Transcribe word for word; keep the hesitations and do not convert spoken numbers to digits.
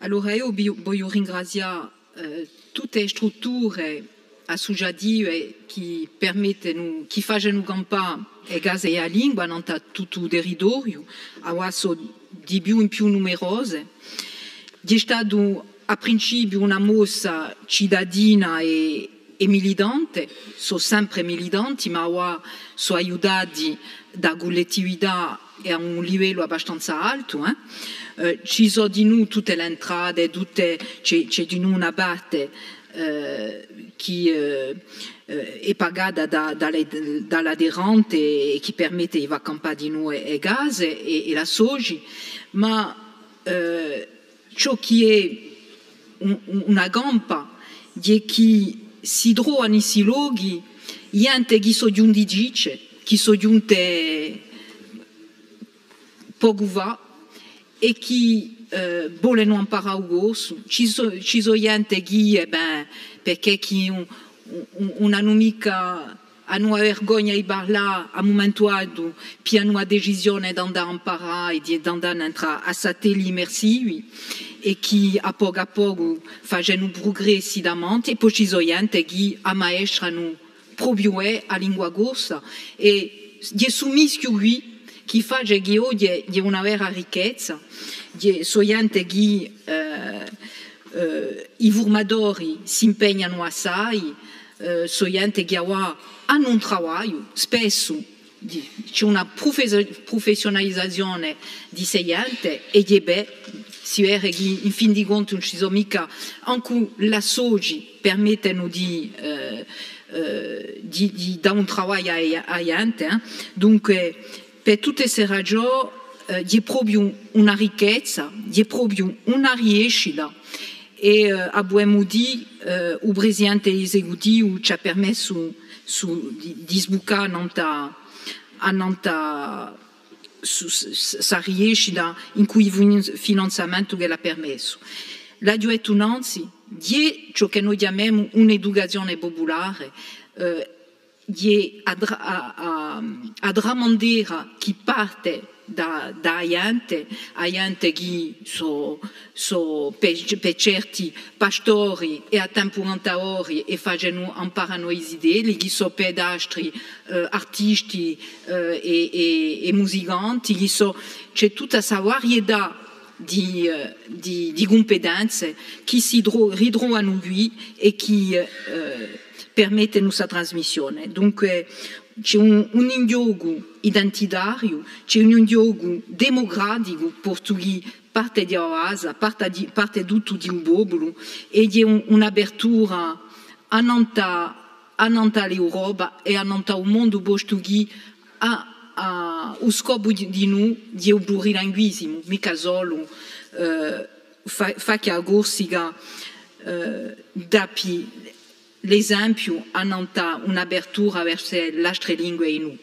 Allora eiu vi, vogliu ringrazià, eh, tutte e strutture assuciative chì permettenu, chì facenu campà e case di a lingua, nant'à tuttu u territoriu, avà sò di più in più numerose. Hè statu à principiu una mossa citadina è, è militante, sò sempre militanti, ma avà sò aiutati da cullettività è à un livellu abbastanza altu, eh. Eh, ci sò dinù tutte l'entrate, tutte, ci hè, ci hè dinù una parte, eh, chì, eh, eh, hè pagata da, da le, da l'aderente è chì permette di fà campà dinù e, e case è, è l'associ, ma, eh, ciò chì hè un, un, una campa, hè chì si trova in sti lochi ghjente chì sò ghjunte, chì sò ghjunte pocu fà è chì, eh, volenu amparà u corsu. Ci sò, ci sò ghjente chì, eh ben, perchè chì ùn, ùn, ùn anu micca, anu a vergogna di parlà à un mumentu datu, piglianu a decisione d'andà à amparà è di, d'andà à entrà à st'attelli immersivi è chì à pocu à pocu facenu prugressi tamanti, è po ci sò ghjente chì ammaestranu propiu, eh, a lingua corsa, è hè stu mischiu quì chì face chì oghje hè una vera ricchezza, hè, sò ghjente chì, eh, eh, i furmatori s'impegnanu assai, eh, sò ghjente chì avà anu un travagliu, spessu di, ci hè una prufes-, prufessiunalizazione di sse ghjente, è hè bè, si vede chì in fin di contu ùn ci sò micca, ancu l'associ permettenu di, eh, eh, di, di dà un travagliu à, à ghjente, eh. Dunque, per tutte sse ragiò, eh, hè propiu una ricchezza, hè propiu una riescita, è, eh, avemu dì, eh, u presidente esecutivu ci hà permessu su, di, di sbuccà annant'à, annant'à su, s-, s-, ssa riescita incù u fin-, finanziamentu ch'ellu hà permessu. L'aghju dettu nanzi, hè ciò chì noi chjamemu un'educazione pupulare, eh, hè a tra-, a, a, a tramandera chì parte da, da a ghjente, a ghjente chì sò, sò per, per certi pastori è à tempu cantadori è facenu, amparanu i zitelli, chì sò per d'astri, eh, artisti, eh, è, è, è musicanti, chì sò, ci hè tutta ssa varietà di, eh, di, di cumpetenze chì si tro-, ritrovanu quì è chì, eh, permettenu ssa trasmissione. Dunque, ci hè un, un inghjocu identitariu, ci hè un inghjocu demucraticu, postu chì parte di a basa, parte di, parte tuttu di u populu, è hè un, un'apertura annant'à, annant'à l'Europa è annant'à u mondu, postu chì a, a, u scopu di, dinù hè u plurilinguisimu, micca solu, eh, fà, fà chì a Corsica, eh, dappi l'esempiu annant'à un'apertura versu l'astre lingue dinù.